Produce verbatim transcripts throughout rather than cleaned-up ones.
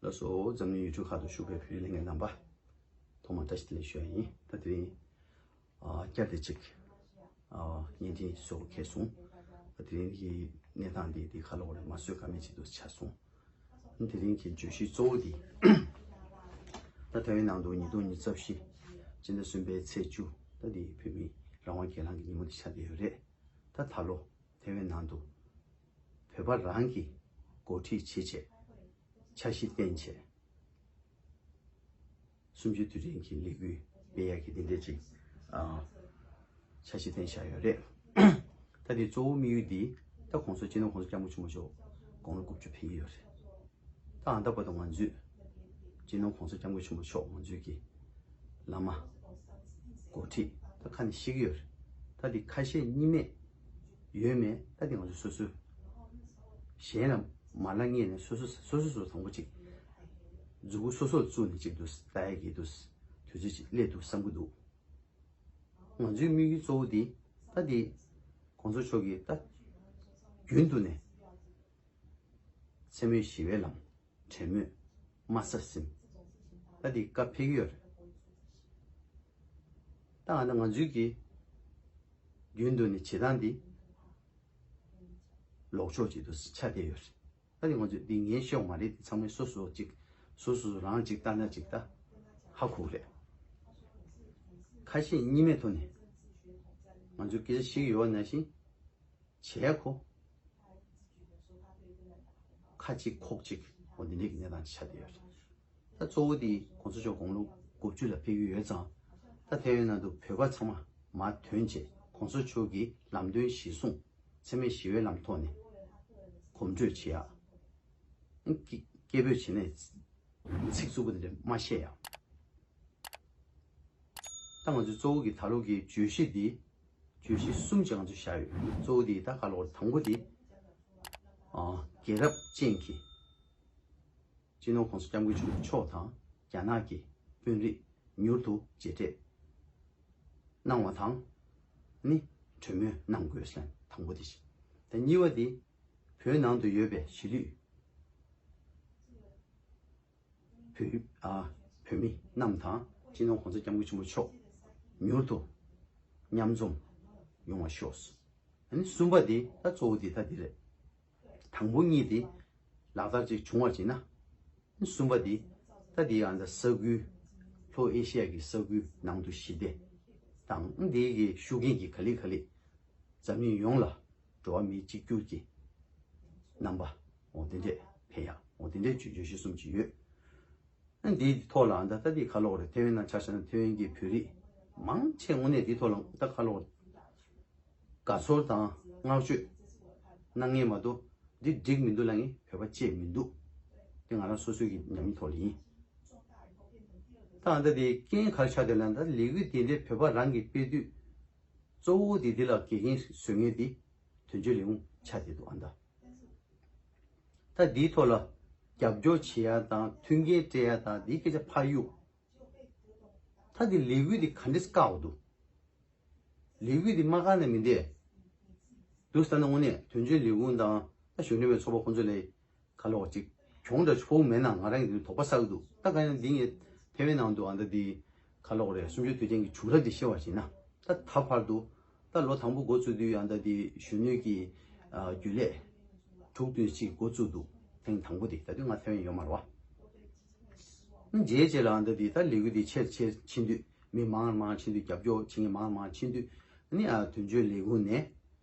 ལགས་སོ། འཛམ་གླིང་ཡུལ་གྲུ་ཁག་ཏུ་བཞུགས་པའི་བོད་རིགས་ལྷན་རྒྱས་རྣམ་པ། ཐོག་མར་བཀྲ་ཤིས་བདེ་ལེགས་ཞུ་ཡ་ཡིན། ད་དེ་རིང་། ཨ། བསྐྱར་དུ་གཅིག་ཨ། བརྙན་འཕྲིན་བཟོ་འཁེལ་སོང་། ད་དེ་རིང་གི་གནས་སྟངས་འདི་འདི་ཁ་ལོག་རེད། མ་བཟོས་ཀ་མེད་ཅིག་ཏུ་ཆགས་སོང་། དེ་རིང་གི་བརྗོད་གཞི་གཙོ་བོ་འདི། ད་ཐའེ་ཝན་ནང་དུ་ཉིས་སྟོང་ཉི་ཤུ་རྩ་བཞི། སྤྱི་ཟླ་གསུམ་པའི་ཚེས་བཅུ། ད་འདི་བོད་མིའི་རང་དབང་སྒེར་ལངས་ཀྱི་ཉིན་མོ་འདི་ཆགས་བསྡད་ཡོད་རེད། ད་ད་ལོ་ཐའེ་ཝན་ནང་དུ་བོད་པ་རང་གིས་འགོ་ཁྲིད་བྱེད་ཆེད་འཆར་གཞི་བཏིང་ཆེད། གསུམ་བཅུའི་དུས་དྲན་གྱི་ལས་འགུལ་སྤེལ་ཡག་གི་འདི་འདྲ་ཅིག་ཨ། འཆར་གཞི་བཏིང་བཞག་ཡོད་རེད། ད་དེ་གཙོ་བོ་དམིགས་ཡུལ་འདི་ད་གོང་ས་སྤྱི་ནོར་གོང་ས་སྐྱབས་མགོན་ཆེན་པོ་མཆོག་དགུང་ལོ་དགུ་བཅུ་ཕེབས་ཀྱི་ཡོད་རེད། ད་ཨ་ད་བར་དུ་ང་ཚོས་སྤྱི་ནོར་གོང་ས་སྐྱབས་མགོན་ཆེན་པོ་མཆོག་ང་ཚོས་ཀྱི་བླ་མ་འགོ་ཁྲིད་ད་ཁ་ནས་ཤེས་ཀྱི་ཡོད་རེད། ད་དེ་ཁ་ཞེ་གཉིས་མེད་ཡོད་མེད་ད་དེ་ང་ཚོ་སོ་སོས་གཞན་ལ་མ་ལ་ངེས་ནས་སོ་སོ་སོ་སོ་སོ་དང་པོ་ཅིག་མཛུ་གུ་སོ་སོར་བཙུགས་ནས་ཅིག་ཏུ་ལྟ་ཡ་གི་ཏུ་དུས་ཚོད་ཅིག་སླེབས་འདུག་བསམ་གྱི་འདུག་ང་ཚོའི་དམིགས་ཡུལ་གཙོ་བོ་དེ་ད་དེ་གོང་ས་མཆོག་གིས་ད་རྒྱུན་དུ་ནས་མཚན་མོའི་ཞི་བའི་ལམ། དྲན་མོས། དམའ་ས་ཟིན། ད་དེ་བཀའ་ཕེབས་ཀྱི་ཡོད་རེད། ད་ང་ད་ང་ཚོའི་གི་རྒྱུན་དུ་ནས་བྱེད་སྟངས་འདི་ལོག་ཕྱོགས་ཅིག་ཏུ་ཆགས་བསྡད་ཡོད་རེད། ད་དེ་ང་ཚོས་འདི་ངས་ཤེས་པ་མ་རེད། འདི་ཚང་མས་སོ་སོ་ཅིག་སོ་སོ་རང་ཅིག་ལྟ་ན་ཅིག་ད་ཧ་གོ་རེད། ཁ་ཞེ་གཉིས་མེད་ཐོག་ནས་ང་ཚོས་སྐད་ཆ་བཤད་ཀྱི་ཡོད་པ་ནང་བཞིན་བྱས་གོ། ཁ་གཅིག་ཁོག་གཅིག་འོ་འདི་འདྲའི་གནས་སྟངས་ཆགས་བསྡད་ཡོད་རེད། ད་གཙོ་བོ་དེ་གོང་ས་མཆོག་དགུང་ལོ་དགུ་བཅུ་ལ་ཕེབས་ཀྱི་ཡོད་ཙང་། ད་ཐའེ་ཝན་ནང་དུ་བོད་པ་ཚང་མ་མར་ཐོན་བྱས་གོང་ས་མཆོག་གི་ལམ་སྟོན་གཞིར་བཟུང་མཚན་མོའི་ཞི་བའི་ལམ་ཐོག་ནས་གོམ་བགྲོད་བྱེད་ཡག་སྐད་སྐད་འབོད་བྱས་ནས་ཚིག་རྩུབ་པོ་དེ་འདྲ་མ་བཤད་ཡག་ད་ང་ཚོའི་གཙོ་བོ་གི་ད་ལོ་གི་བརྗོད་གཞི་འདི་བརྗོད་གཞི་གསུམ་ཅིག་ང་ཚོས་བཞག་ཡོད། གཙོ་བོ་འདི་ད་ག་ལོར་དང་པོ་འདི་ཨ། རྒྱལ་རབས་ཅན་གྱི་སྤྱི་ནོར་གོང་ས་སྐྱབས་མགོན་ཆེན་པོ་མཆོག་དང་རྒྱ་ནག་གི་དཔོན་རིགས་མྱུར་དུ་མཇལ་འཕྲད་གནང་བ་དང་ནི་གྲོས་མོལ་གནང་དགོས་ཟེར་དང་པོ་འདི་བཞག་ད་གཉིས་པ་འདི་བོད་ནང་དུ་ཡོད་པའི་གཞིས་ལུས་བོད། ཨ། བོད་མི་རྣམས་དང་སྤྱི་ནོར་གོང་ས་སྐྱབས་མགོན་ཆེན་པོ་མཆོག་མྱུར་དུ་མཉམ་འཛོམས་ཡོང་བ་ཤོག་ཨ་ནི་གསུམ་པ་འདི་ད་གཙོ་བོ་འདི་ད་འདི་རེད། དང་པོ་གཉིས་འདི་ལག་བསྟར་ཅིག་བྱུང་བ་ཅིག་ན། གསུམ་པ་འདི་ད་འདི་ཡང་ད་ས་ཁུལ་ལྷོ་ཨེ་ཤི་ཡ་གི་ས་ཁུལ་ནང་དུ་ཞི་བདེ་དང་འདི་གི་ཤུགས་རྐྱེན་གྱིས་ག་ལེ་ག་ལེ་འཛམ་གླིང་ཡོངས་ལ་འགྲོ་བ་མིའི་གཅིག་གྱུར་གྱི་རྣམ་པ་འོ་དེ་འདྲས་འཕེལ་ཡག་འོ་དེ་འདྲས་བརྗོད་བརྗོད་གཞི་གསུམ་ཅིག་ཡོད། ཨ་འདིའི་ཐོག་ལ་ཨ་ད་ད་འདི་ཁ་ལོག་རེད། ཐེ་ཝན་ནང་ཆ་བཞག་ན་ཐེ་ཝན་གྱི་བོད་རིགས་མང་ཆེ་དངོས་གནས་འདིའི་ཐོག་ལ་ད་ཁ་ལོག་དགའ་ཚོར་དང་བསྔགས་བརྗོད་གནང་མཁན་མ་གཏོགས་འདི་འགྲིག་མི་འདུག་ལབ་མཁན་བོད་པ་གཅིག་མི་འདུག་དེ་ང་རང་སོ་སོའི་གི་ཉམས་མྱོང་ཐོག་ལ་ཡིན། ད་ཨ་ད་དེ་རྐྱེན་ག་རེ་ཆགས་བསྡད་ལབ་ན་ད་ལས་འགུལ་དེ་འདྲའི་བོད་པ་རང་གིས་སྤེལ་དུས་གཙོ་བོ་དེ་འདི་ལ་འགལ་རྐྱེན་བཟོ་མཁན་དེ་དོན་གཅོད་ལས་ཁུངས་ཆགས་བསྡད་འདུག་ཨ་ད། ད་འདིའི་ཐོག་ལ་རྒྱབ་སྐྱོར་བྱེད་ཡ་དང་མཐུན་རྐྱེན་སྤྲད་ཡ་དང་འདིའི་སྐད་ཆ་ཕར་གཡུག་ད་འདི་ལས་འགུལ་འདི་ག་འདྲས་བཀག་འདུག་ལས་འགུལ་འདི་མ་བཀག་ན་མི་འདས། འདུག་ཟེར་ན་དངོས་གནས་དོན་གཅོད་ལས་ཁུངས་དང་ད་གཞོན་ནུ་མའི་ཚོགས་པ་ཁོང་ཚོ་ལས་ཁ་ལོག་ཅིག་གྱོང་འདྲ་ཕོག་མེད་ན་ང་རང་གི་དོགས་པ་ཟ་གི་འདུག་ད་ག་ཡང་འདི་ངས་ཐེ་ཝན་ནང་དུ་ཨ་ད་འདི་ཁ་ལོག་རེད། གསུམ་བཅུའི་དུས་ཆེན་གྱི་བྱུང་རབས་འདི་བཤད་པ་ཡིན་ན་ད་ད་བར་དུ་ད་ལོ་དང་པོ་འགོ་བཙུགས་དུས་ཨ་ད་འདི་གཞོན་ནུའི་གི་ཨ་རྒྱུན་ལས་དྲུག་བདུན་ཅིག་འགོ་བཙུགས་འདུག་ཐེངས་དང་པོ་དེ་ད་དུས་ང་ཐེ་ཝན་ཡོད་མ་རེད་བ། རྗེས་རྗེས་ལ་ཨ་ད་འདི་ད་ལས་འགུལ་འདི་ཆེར་ཆེར་ཕྱིན་དུས་མི་མང་མང་ཕྱིན་དུས་རྒྱབ་སྐྱོར་བྱེད་མཁན་མང་མང་ཕྱིན་དུས་ཨ་ནི་ཨ་དོན་གཅོད་ལས་ཁུངས་ནས་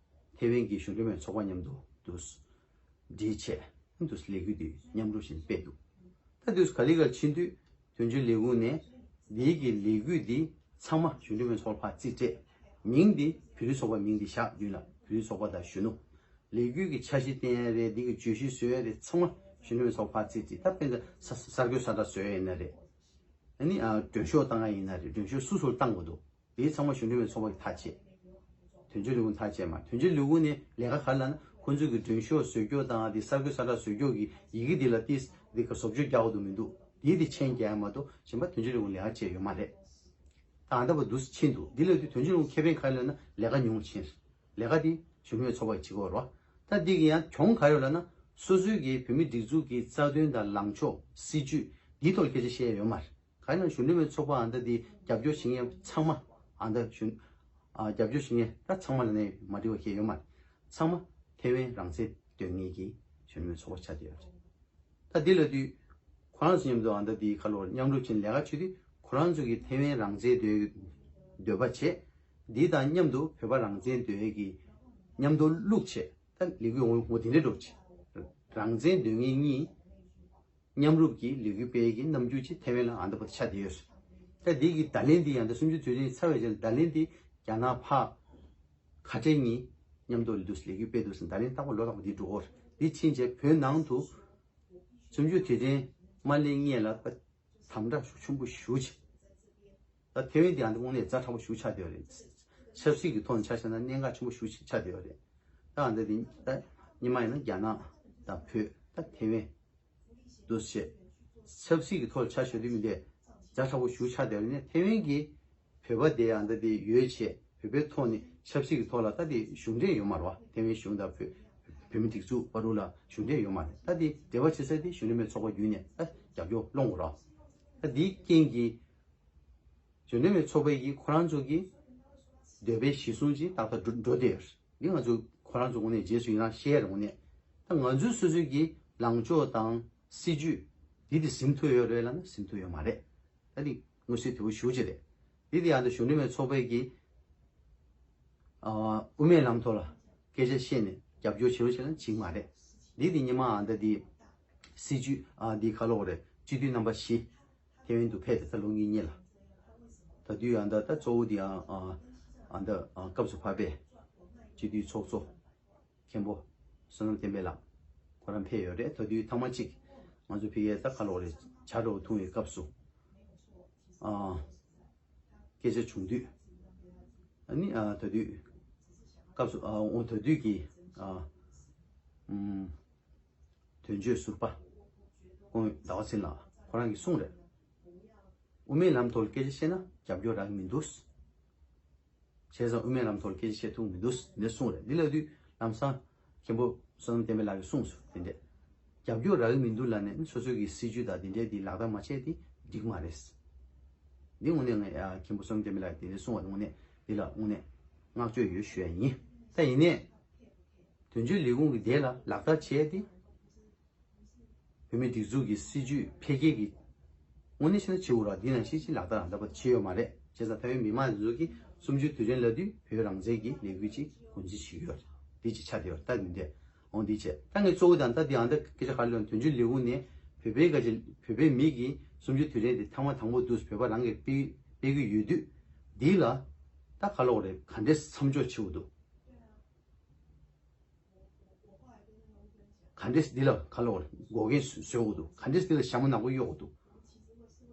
ཐེ་ཝན་གྱི་གཞོན་སྐྱེས་མའི་ཚོགས་པ་མཉམ་དུ་འདུག་འདྲིས་བྱས་འདུག་ལས་འགུལ་འདི་མཉམ་རུབ་བཞིན་སྤེལ་འདུག་ད་དུས་ག་ལེ་གར་ཕྱིན་དུས་དོན་གཅོད་ལས་ཁུངས་ནས་འདིའི་གི་ལས་འགུལ་འདི་ཚང་མ་གཞོན་སྐྱེས་མའི་ཚོགས་པ་ཕར་རྩིས་སྤྲད། མིང་འདི་བོད་རིགས་ཚོགས་པ་མིང་འདི་བཞག་རྒྱུན་ལ་བོད་རིགས་ཚོགས་པ་དང་གཞོན་ནུ། ལས་འགུལ་གྱི་འཆར་གཞི་བཏིང་ཡ་རེད། འདི་གི་བརྗོད་གཞི་བཟོ་ཡ་རེད། ཚང་མ་གཞོན་སྐྱེས་མའི་ཚོགས་པ་ཕར་རྩིས་རྩིས། ད་དཔེར་ན་ས་ས་གསར་འགོད་གསལ་བསྒྲགས་བཟོ་ཡ་ཡིན་ན་རེད། ཨ་ནི་ཨ་མགྲོན་ཤོག་བཏང་ཡ་ཡིན་ན་རེད། མགྲོན་ཤོག་སུ་སུར་བཏང་དགོས་འདུག་དེའི་ཚང་མ་གཞོན་སྐྱེས་མའི་ཚོགས་པ་གིས་ཐག་བཅད། དོན་གཅོད་ལས་ཁུངས་ཐག་བཅད་མ། དོན་གཅོད་ལས་ཁུངས་ནས་ལས་ཀ་ག་རེ་ལབ་ན་ཁོང་ཚོ་གི་མགྲོན་ཤོག་བཟོ་རྒྱུ་དང་དེ་གསར་འགོད་གསལ་བསྒྲགས་བཟོ་རྒྱུ་གི་ཡི་གེ་དེ་ལ་ཏིས་དེ་ག་བཟོ་བཅོས་རྒྱག་དགོས་འདུག་མི་འདུག་དེའི་དེ་མཆན་རྒྱག་ཡ་མ་གཏོགས་གཞན་པ་དོན་གཅོད་ལས་ཁུངས་ལས་ཀ་བྱས་ཡོད་མ་རེད། ད་ཨ་ད་བར་འདུག་སེ་ཕྱིན་འདུག་འདི་ལས་དུས་དོན་གཅོད་ལས་ཁུངས་ཁེ་ཕན་ག་རེ་ལབ་ན་ལས་ཀ་ཉུང་ཕྱིན། ལས་ཀ་དེ་གཞོན་སྐྱེས་མའི་ཚོགས་པ་གིས་བྱེད་ཀྱི་ཡོད་རེད་བ། ད་འདི་གི་ཡང་གྱོང་ག་རེ་ཡོད་ལབ་ན་ སོ་སོའི་གི་བོད་མི་སྒྲིག་འཛུགས་ཀྱི་རྩ་དོན་དང་ལངས་ཕྱོགས། སྲིད་ཇུས་འདིའི་ཐོག་སྐད་ཆ་བཤད་ཡ་ཡོད་མ་རེད། གང་ཡིན་ན་གཞོན་ནུ་མའི་ཚོགས་པ་ཨ་མདའ་འདི་རྒྱབ་སྐྱོར་བྱེད་མཁན་ཚང་མ། ཨ་མདའ་གཞོན། ཨ། རྒྱབ་སྐྱོར་བྱེད་མཁན་ད་ཚང་མ་ལ་ནས་མ་འགྲིག་པ་ཁྱད་ཡོད་མ་རེད། ཚང་མ་ཐེ་ཝན་རང་བཙན་འདོད་མཁན་གྱི་གཞོན་ནུ་མའི་ཚོགས་པ་ཆགས་བསྡད་ཡོད་རེད། ད་འདི་ལ་དུས་ཁོ་རང་ཚོ་མཉམ་དུ་ཨ་མདའ་འདི་ཁ་ལོ་མཉམ་རུབ་བྱས་ནས་ལས་ཀ་བྱེད་དུས། ཁོ་རང་ཚོ་གི་ཐེ་ཝན་རང་བཙན་འདོད་འདོད་པ་བྱས། འདི་དང་མཉམ་དུ་བོད་པ་རང་བཙན་འདོད་ཀྱི་མཉམ་དུ་བླུགས་བྱས། ད་ལས་འགུལ་འོང་འོང་དེ་འདྲ་འགྲོ་བྱས། རང་བཙན་འདོད་མཁན་གཉིས་མཉམ་རུབ་ཀྱི་ལས་འགུལ་སྤེལ་གྱི་རྣམ་འགྱུར་ཅིག་ཐེ་ཝན་ལ་ཨ་མདའ་བར་ཆ་དེ་ཡོད། ད་འདི་གི་བརྡ་ལན་འདི་ཡང་ད་གསུམ་བཅུ་དུས་ཆེན་ཚར་བའི་རྗེས་ལ་བརྡ་ལན་འདི་རྒྱ་ནག་ཕར་ཁ་བྲལ་གཉིས་མཉམ་དུ་ལས་འདུག་ལས་འགུལ་སྤེལ་འདུག་ཟེར། བརྡ་ལན་རྟག་པར་ལོ་རྟག་པར་འདི་འགྲོ་འོར། འདི་ཕྱིན་རྗེས་བོད་ནང་དུ་གསུམ་བཅུ་དུས་ཆེན་མ་སླེབས་སྔོན་ལ་ད་དམ་དྲག་ཤུགས་ཆེན་པོ་ཞུ་ཆེ། ད་ཐེ་ཝན་དེ་ཨ་མདའ་དངོས་གནས་ཛ་དྲག་པོ་ཞུ་ཆགས་བསྡད་ཡོད་རེད། ཆབ་སྲིད་ཀྱི་ཐོག་ནས་ཆ་བཞག་ན་གནད་འགག་ཆེན་པོ་ཞུ་ཆགས་བསྡད་ཡོད་རེད། ད་ཨ་མདའ་དེ་ད་སྔོན་མ་ཡིན་ན་རྒྱ་ནག་དང་བོད། ད་ཐེ་ཝན་འདུ་བྱེད། ཆབ་སྲིད་ཀྱི་ཐོག་ཆ་བཞག་དུས་མི་འདྲ་ཛ་དྲག་པོ་ཞུ་ཆགས་བསྡད་ཡོད་རེད་ནས། ཐེ་ཝན་གྱི་བོད་པ་དེ་ཨ་མདའ་དེ་ཡོད་ཆེ། བོད་པའི་ཐོག་ནས་ཆབ་སྲིད་ཀྱི་ཐོག་ལ་ད་དེ་གཞུང་འབྲེལ་ཡོད་མ་རེད་བ། ཐེ་ཝན་གཞུང་དང་བོད་བོད་མི་སྒྲིག་འཛུགས་བར་དུ་ལ་གཞུང་འབྲེལ་ཡོད་མ་རེད། ད་དེ་འབྲེལ་བ་བྱེད་ས་དེ་གཞོན་ནུ་མའི་ཚོགས་པ་བརྒྱུད་ནས་ད་རྒྱབ་སྐྱོར་སློང་དགོས་རེད་བ། ད་དེའི་རྐྱེན་གྱིས་གཞོན་ནུ་མའི་ཚོགས་པའི་གི་ཁོ་རང་ཚོ་གི་འདོད་པའི་གཞི་བཟུང་ཅིག་ཏག་ཏག་འགྲོ་འགྲོ་བསྡད་ཡོད་རེད། འདི་ང་ཚོ་ཁོ་རང་ཚོ་ངོས་ནས་རྗེས་སུ་ཡི་རང་བཤད་ཡ་རེད། ངོས་ནས་ད་ང་ཚོའི་སོ་སོའི་གི་ལངས་ཕྱོགས་དང་སྲིད་ཇུས་འདི་དེ་ཟིན་ཐུབ་ཡོད་རེད་ལབ་ན་ཟིན་ཐུབ་ཡོད་མ་རེད། ད་འདི་མངོན་གསལ་དོད་པོ་ཞེ་པོ་ཅིག་རེད། འདི་དེ་ཡང་ད་གཞོན་ནུ་མའི་ཚོགས་པའི་གི་ཨ་དབུ་མའི་ལམ་ཐོག་ལ་སྐད་ཆ་བཤད་ནས་རྒྱབ་སྐྱོར་བྱེད་རོགས་བྱེད་ན་འགྲིག་མ་རེད། འདི་དེ་སྔོན་མ་ཨ་མདའ་དེ་སྲིད་ཇུས་ཨ་འདི་ག་ལབ་དགོས་རེད། སྤྱི་འཐུས་རྣམ་པ་བཞི་ཐེ་ཝན་དུ་ཕེབས་ཏེ་ད་ལོ་གཉིས་སྔོན་ལ། ད་དུས་ཨ་མདའ་ད་གཙོ་བོ་དེ་ཨ་ཨ་མདའ་ཨ་སྐབས་སུ་བབས་པའི་སྤྱི་འཐུས་ཚོགས་གཙོ་མཁན་པོ་བསོད་ནམས་བསྟན་འཕེལ་ལགས་ཁོ་རང་ཕེབས་ཡོད་རེད། ད་དུས་ཐེངས་མ་གཅིག་ང་ཚོ་ཕ་གིར་ད་ག་ལབ་དགོས་རེད། ཇ་འདྲ་བོ་འཐུང་བའི་སྐབས་སུ་ཨ་སྐད་ཆ་བྱུང་དུས། ཨ་ནི་ཨ་ད་དུས་སྐབས་སུ་ཨ་འོ་ད་དུས་ཀྱི་ཨ་ཨུམ་དོན་གཅོད་ཟུར་པ་ཁོང་ཟླ་བ་ཚེ་ལགས་ཁོ་རང་གིས་གསུངས་རེད། དབུ་མའི་ལམ་ཐོག་ལ་སྐད་ཆ་བཤད་ན་རྒྱབ་སྐྱོར་རག་གི་མི་འདུག་བྱས་ཙང་དབུ་མའི་ལམ་ཐོག་ལ་སྐད་ཆ་བཤད་ཐུབ་མི་འདུག་ནས་གསུངས་རེད། འདི་ལབ་དུས་ལམ་སང་མཁན་པོ་བསོད་ནམས་བསྟན་འཕེལ་ལགས་ཀྱིས་གསུངས་སོང་། དེ་འདྲས་རྒྱབ་སྐྱོར་རག་གི་མི་འདུག་ལབ་ནས་སོ་སོ་གི་སྲིད་ཇུས་དང་དེ་འདྲས་དེ་ལག་བསྟར་མ་བྱས་དེ་འགྲིག་མ་རེད། འདི་དངོས་གནས་ང་ཡ་མཁན་པོ་བསོད་ནམས་བསྟན་འཕེལ་ལགས་ཀྱིས་དེ་འདྲས་གསུངས་པ་དངོས་གནས་འདི་ལ་དངོས་གནས་བསྔགས་བརྗོད་ཡོད་ཞུ་ཡ་ཡིན། ད་ཡིན་ནས་དོན་གཅོད་ལས་ཁུངས་ཀྱི་དེ་ལ་ལག་བསྟར་བྱས་ཏེ། བོད་མིའི་སྒྲིག་འཛུགས་ཀྱི་སྲིད་ཇུས་འཕེལ་རྒྱས་ཀྱི་དངོས་གནས་བྱས་ན་བྱེད་དགོས་ར། འདི་ནང་བཞིན་ཅིག་ལག་བསྟར་ལག་བསྟར་བྱས་ཡོད་མ་རེད། བྱས་ཙང་ཐའེ་ཝན་མི་མང་ཚོ་གིས་གསུམ་བཅུའི་དུས་དྲན་ལབ་དུས་བོད་རང་བཙན་གྱི་ལས་འགུལ་ཅིག་འགོ་འཛིན་བྱེད་ཀྱི་ཡོད་རེད། འདི་ཅིག་ཆགས་བསྡད་ཡོད་རེད། ད་འདི་འདྲས་འོང་འདི་བྱས་ད་ངས་གཙོ་བོ་དང་ད་འདི་ཨ་ད་སྐད་ཆ་ག་རེ་ལབ་ན་དོན་གཅོད་ལས་ཁུངས་ནས་བོད་པའི་ག་ཅིག་བོད་པའི་མི་གིས་གསུམ་བཅུའི་དུས་དྲན་དེ་ཐེངས་མ་དང་པོ་འདུག་བོད་པ་རང་གིས་སྤེལ་སྤེལ་གྱི་ཡོད་དུས་འདི་ལ་ད་ག་ལབ་དགོས་རེད། ག་འདྲས་མཚམས་འཇོག་བྱེད་དགོས་འདུག་ག་འདྲས་འདི་ལ་ག་ལབ་དགོས་རེད། འགོག་རྐྱེན་བཟོ་དགོས་འདུག་ག་འདྲས་འདི་ལ་ཞྭ་མོ་ནག་པོ་གཡོག་དགོས་འདུག་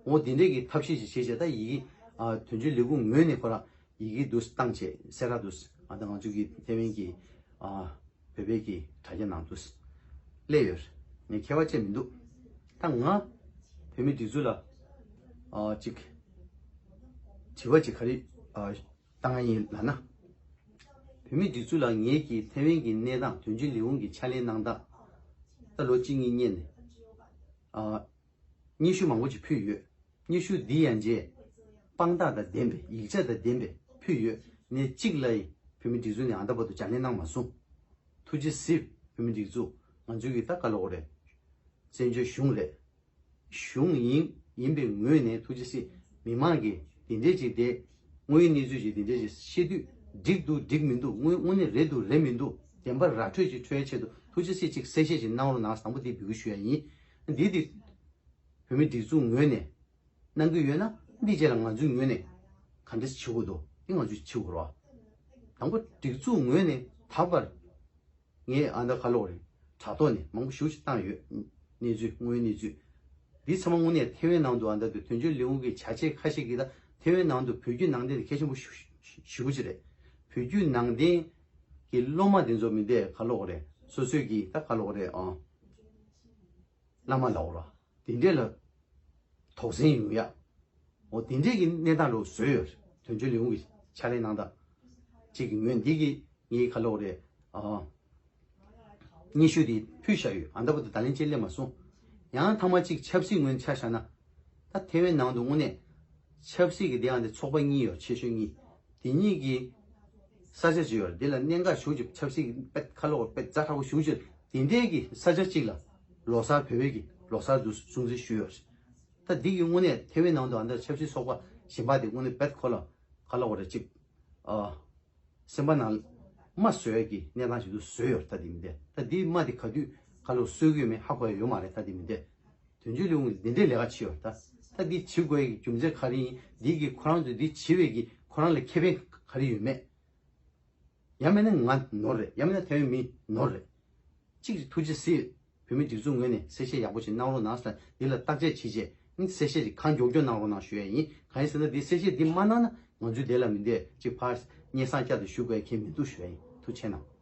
འོ་དེ་འདྲས་ཀྱི་ཐབས་ཤེས་ཤིག་བྱས་བྱས་ད་ཡི་གེ་ཨ་དོན་གཅོད་ལས་ཁུངས་ངོས་ནས་ཁོ་རང་ཡི་གེ་འདུག་བཏང་བྱས་གསལ་བསྒྲགས་འདུག་ཨ་ད་ང་ཚོ་གི་ཐའེ་ཝན་གྱི་ཨ་བོད་པའི་གི་དྲ་རྒྱ་ནང་འདུག་སླེབས་ཡོད་རེད། ངས་ཁྱད་པར་ཅིག་མི་འདུག་ད་ང་བོད་མི་སྒྲིག་འཛུགས་ལ་ཨ་ཅིག་དྲི་བ་ཅིག་ག་རེ་ཨ། བཏང་ཡིན་ལབ་ན། བོད་མིའི་སྒྲིག་འཛུགས་ལ་ངེད་ཀྱིས་ཐའེ་ཝན་གྱི་གནས་སྟངས་དོན་གཅོད་ལས་ཁུངས་ཀྱི་ཕྱག་ལས་གནང་སྟངས་ད་ལོ་གཅིག་གཉིས་སྔོན་ནས་ཨ། སྙན་ཞུ་མང་པོ་ཅིག་ཕུལ་ཡོད། སྙན་ཞུ་འདི་ཡང་རྗེས་དཔང་རྟགས་དང་ལྡན་པའི་ཡིག་ཆ་དང་ལྡན་པའི་ཕུལ་ཡོད། ནས་གཅིག་ལ་ཡིན་བོད་མིའི་སྒྲིག་འཛུགས་ནས་ཨ་ད་བར་དུ་ལྗགས་ལན་གནང་མ་སོང་། ཐུགས་རྗེ་གཟིགས་བོད་མིའི་སྒྲིག་འཛུགས་ང་ཚོའི་གི་ད་ག་ལབ་དགོས་རེད། བཙན་བྱོལ་གཞུང་རེད། གཞུང་ཡིན་ཡིན་པའི་ངོས་ནས་ཐུགས་རྗེ་གཟིགས་མི་མང་གིས་དེ་འདྲས་ཅིག་དེ་དངོས་ཡོད་གནས་ཚུལ་ཅིག་དེ་འདྲས་ཅིག་ཤེས་དུས་འགྲིག་འདུག་འགྲིག་མི་འདུག་དངོས་དངོས་གནས་རེད་འདུག་རེད་མི་འདུག་བདེན་པ་ར་འཕྲོད་ཅིག་འཕྲོད་ཡ་ཆེད་དུ་ཐུགས་རྗེ་གཟིགས་ཅིག་གསལ་བཤད་ཅིག་གནང་རོགས་གནང་བསམ་པ་དེ་འབོད་སྐུལ་ཞུ་ཡ་ཡིན། འདི་དེ་བོད་མི་སྒྲིག་འཛུགས་ངོས་ནས་གནང་གི་ཡོད་ན་འདི་རྗེས་ལ་ང་ཚོའི་ངོས་ནས་ག་འདྲས་བྱེད་དགོས་འདུག་དེ་ང་ཚོས་བྱེད་དགོས་རེད་བ། དང་པོ་སྒྲིག་འཛུགས་ངོས་ནས་ད་བར། ངས་ཨ་ད་ག་ལབ་དགོས་རེད། དྲ་ཐོག་ནས་མང་པོ་ཞེ་པོ་ཞིག་བཏང་ཡོད། གནས་ཚུལ་དངོས་ཡོད་གནས་ཚུལ། འདི་ཚང་མ་དངོས་གནས་ཐའེ་ཝན་ནང་དུ་ཨ་ད་དོན་གཅོད་ལས་ཁུངས་ཀྱི་བྱ་བྱེད་ཁ་ཤས་ཀྱིས་ད་ཐའེ་ཝན་ནང་དུ་བོད་བརྒྱུད་ནང་བསྟན་དེ་གལ་ཆེན་པོ་ཞེ་པོ་ཅིག་རེད། བོད་བརྒྱུད་ནང་བསྟན་གྱི་སློབ་མ་དེ་ཚོ་མི་འདས་ག་ལབ་དགོས་རེད། སོ་སོའི་གི་ད་ག་ལབ་དགོས་རེད་ཨང་། བླ་མ་ལབ་དགོས་ར། དེ་འདྲས་ལ་དོགས་ཟོན་ཡོང་ཡ། འོ་དེ་འདྲས་ཀྱི་གནས་སྟངས་རུ་བཟོས་ཡོད། དོན་གཅོད་ལས་ཁུངས་ཀྱི་ཕྱག་ལས་གནང་སྟངས་གཅིག་གི་ངོས་འདི་གི་ངའི་ག་ལབ་དགོས་རེད་ཨ། སྙན་ཞུ་དེ་ཕུལ་བཞག་ཡོད། ཨ་འདྲ་པོ་དེ་ད་ལན་ཅིག་སླེབས་མ་སོང་། ཡང་མཐའ་མ་གཅིག་ཆབ་སྲིད་ངོས་ཆ་བཞག་ན། ད་ཐེ་ཝན་ནང་དུ་དངོས་གནས་ཆབ་སྲིད་ཀྱི་དེ་ཡང་དེ་ཚོགས་པ་གཉིས་ཡོད། ཆེ་ཤོས་གཉིས། དེ་གཉིས་ཀྱི་ས་ཆ་ཅིག་ཡོད། དེ་ལ་གནད་འགག་ཤུགས་ཆེ། ཆབ་སྲིད་ཀྱི་དཔེ་ཁ་ལོ་དཔེ་ཛ་དྲག་པོ་ཤུགས་ཆེ། དེ་འདྲའི་གི་ས་ཆ་གཅིག་ལ་ལོ་གསར་བོད་པའི་གི་ལོ་གསར་དུ་སྲུང་བརྩི་ཞུས་ཡོད། ད་འདི་གི་དངོས་གནས་ཐེ་ཝན་ནང་དུ་ཨ་འདྲ་ཆབ་སྲིད་ཚོགས་པ་གཞན་པ་དེ་དངོས་གནས་དཔེ་ཁོ་ལ་ཁ་ལོ་རེ་གཅིག་ཨ། སེམས་པ་ནང་མ་བཟོད་ཀྱི་གནས་སྟངས་ཤིག་ཏུ་བཟོས་ཡོད། ད་དེ་མི་འདྲ། ད་དེ་མ་དེ་ག་དུས་ག་ལོ་གསོད་ཀྱི་ཡོད་མེད་ཧ་གོ་ཡ་ཡོད་མ་རེད། ད་དེ་མི་འདྲ། དོན་གཅོད་ལས་ཁུངས་འདི་འདྲའི་ལས་ཀ་བྱེད་ཡོད། ད་ད་འདི་བྱེད་དགོས་ཀྱི་རྒྱུ་མཚན་ག་རེ་ཡིན། འདི་གི་ཁོ་རང་ཚོས་འདི་བྱེད་པའི་གི་ཁོ་རང་ལ་ཁེ་ཕན་ག་རེ་ཡོད་མེད། ཡང་མིན་ན་ང་ནོར་རེད། ཡང་མིན་ན་ཐེ་ཝན་མི་ནོར་རེད། གཅིག་ཐུགས་རྗེ་གཟིགས། བོད་མི་སྒྲིག་འཛུགས་ངོས་ནས་གསལ་བཤད་ཡག་པོ་ཞིག་གནང་རོགས་གནང་ཟེར། འདི་ལ་བརྟག་དཔྱད་བྱས་རྗེས་ནི་གསལ་བཤད་ཅིག་གང་མགྱོགས་མགྱོགས་གནང་རོགས་གནང་ཞུ་ཡ་ཡིན། གང་ཡིན་ཟེར་ན་འདི་གསལ་བཤད་འདི་མ་གནང་ན་ང་ཚོའི་སྡེ་ལ་མི་འདས་ཅིག་ཕར་སྙན་སེང་བསྐྱར་དུ་ཞུ་དགོས་ཡ་གང་མི་འདུག་ཞུ་ཡ་ཡིན། ཐུགས་རྗེ་གནང་།